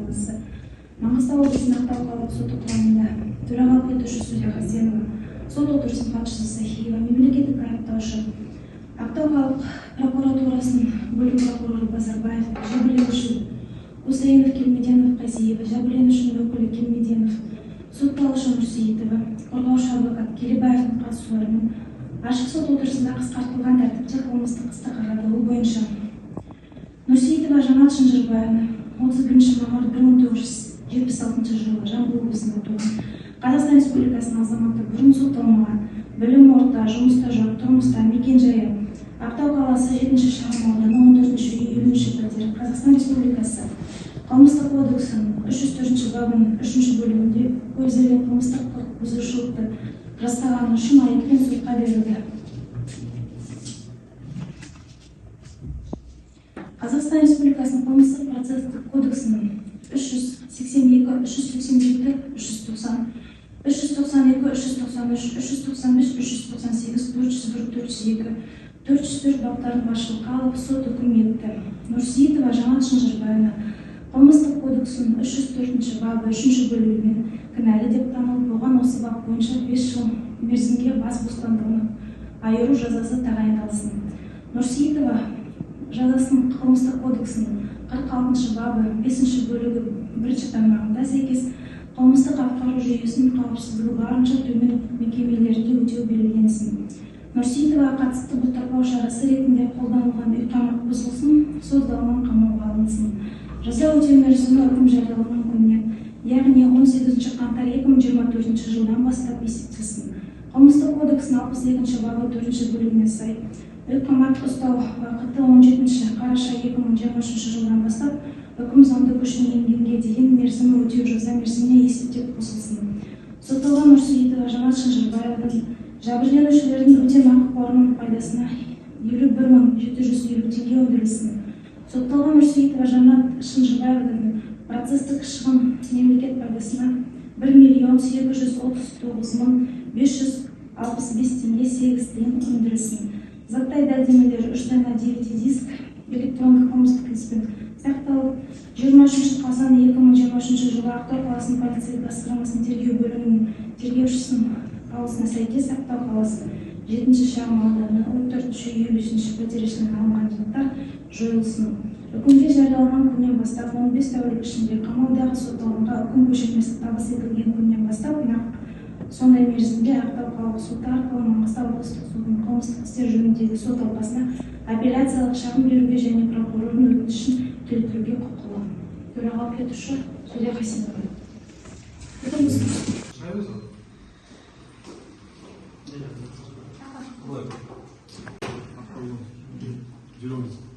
қаласы, Маңғыстау облысының Ақтау қалалық соты құрамында төрағалық етуші судья Хасенова, сот отырысының хатшысы Сахиева, мемлекеттік айыптаушы Ақтау қалалық прокуратурасының бөлім прокуроры Базарбаев, жәбірленуші Хусаинов, Келмеденов, Қазиева, жәбірленушінің өкілі Келмеденов, сотталушы Нұрсейітова, қорғаушы адвокат Келебаевтың қатысуларымен ашық сот отырысында қысқартылған тәртіпте қылмыстық істі қарады. Ол бойынша Нұрсейітова Жанат Шынжырбаевна, 31 мамыр 1976 жылы Жамбыл облысында туған, Қазақстан Республикасының азаматы, бұрын сотталмаған, білімі орта, жұмыста жоқ, тұрмыста, мекен жайы Ақтау қаласы, 7 шағын ауданы, 14 үй, 50 пәтер, Қазақстан Республикасы Қылмыстық кодексінің 304 бабының үшінші бөлігінде көзделген қылмыстық құқық бұзушылықты жасағаны үшін айыппен сотқа берілді. Қазақстан Республикасының Қылмыстық процестік кодексінің 382, 387, 390, 392, 393, 395, 398, 401, 402, 404 баптарын басшылыққа алып, сот үкім етті. Нұрсейітова Жанат Шынжырбаевна Қылмыстық кодексінің 304 бабы үшінші бөлігімен кінәлі деп танылып, оған осы бап бойынша 5 жыл мерзімге бас бостандығынан айыру жазасы тағайындалсын. Нұрсейітова жазасын Қылмыстық кодексінің 46 бабы бесінші бөлігі бірінші тармағында сәйкес қылмыстық атқару жүйесінің қауіпсіздігі барынша төмен мекемелерінде өтеу белгіленсін. Нұрсейітоваға қатысты бұлтартпау шарасы ретінде қолданылған үй қамақ бұзылсын, сот залынан қамауға алынсын. Жаза өтеу мерзімі үкім жарияланған күннен, яғни 18 қаңтар 2024 жылдан бастап есептелсін. Қылмыстық кодекстің 62 бабы төртінші бөлігіне сай үй қамақ ұстау уақыты 17 қараша 2023 жылдан бастап үкім заңды күшіне енгенге дейін мерзімі өтеу жаза мерзіміне есептеп қосылсын. Сотталған Нұрсейітова Жанат Шынжырбаевадан жәбірленушілердің өтемақы қорының пайдасына 51 750 теңге өндірілсін. Сотталған Нұрсейітова Жанат Шынжырбаевадан процестік шығын мемлекет пайдасына 1 839 565 теңге 8 тиын өндірілсін. Заттай дәлелдемелер: 3 дана DVD диск электрондық қылмыстық іспен сақталып, 23 қазан 2023 жылы Ақтау қаласының полиция басқармасының тергеу бөлімінің тергеушісінің қаулысына сәйкес Ақтау қаласы, 7 шағын ауданы, 14 үй, 55 пәтер ішінен алынған заттар жойылсын. Үкімге жарияланған күннен бастап 15 тәулік ішінде қамаудағы сотталғанға үкім көшірмесі табыс етілген күннен бастап нақ сондай мерзімде Ақтау қалалық соты арқылы Маңғыстау облыстық сотының қылмыстық істер жөніндегі сот алқасына апелляциялық шағым беруге және прокурордың өтінішін түзеттіруге құқылы. Төрағалық етуші судья Хасенова. Шайбыз. Қалай? Жүреміз.